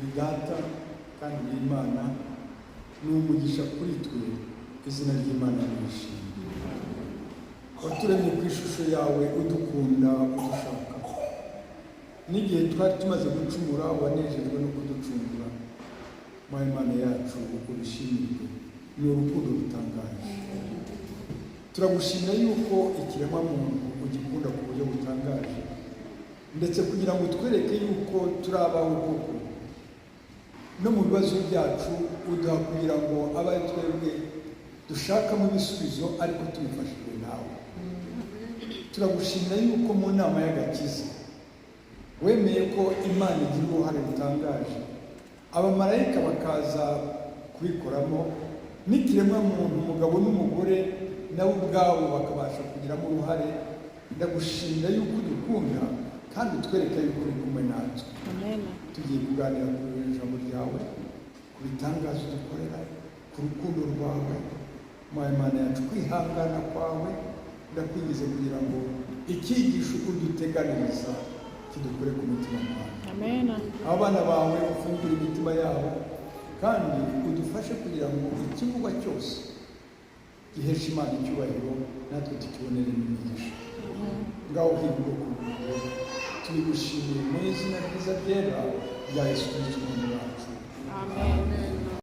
Uri Data kandi uri Imana, ni umugisha kuri twe. Izina ry'Imana nirishimwe. Waturemye ku ishusho yawe, udukunda, udushaka. N'igihe twari tumaze gucumura, wanejejwe no kuducungura. Mwami Imana yacu, ubishimirwe, ni urukundo rutangaje. Turagushimira yuko ikiremwamuntu ugikunda ku buryo butangaje, ndetse kugira ngo utwereke yuko turi abawe koko, no mu bibazo byacu uduha kugira ngo abe ari twebwe dushakamo ibisubizo, ariko tubifashijwe nawe. Turagushimira yuko mu nama y'agakiza wemeye ko Imana igira uruhare rutangaje, abamarayika bakaza kubikoramo, n'ikiremwamuntu, umugabo n'umugore, nabo ubwabo bakabasha kugiramo uruhare. Ndagushimira yuko udukunda kandi utwereka yuko uri kumwe natwe. Amen. Tugiye kuganira ku ijambo ryawe, ku bitangazo dukorera, ku rukundo rwawe, Mwami Imana yacu, kwihangana kwawe. Ndakwinginze kugira ngo icyigisho uduteganiriza kidukore ku mutima wawe. Amen. Abana bawe ufungure imitima yabo, kandi udufashe kugira ngo ikivugwa cyose giheshe Imana icyubahiro, natwe tukiboneremo imigisha. Ngaho hira ubwoko bwawe. Tubigushimiye mu izina ryiza ryera rya Yesu Kristo, Umwami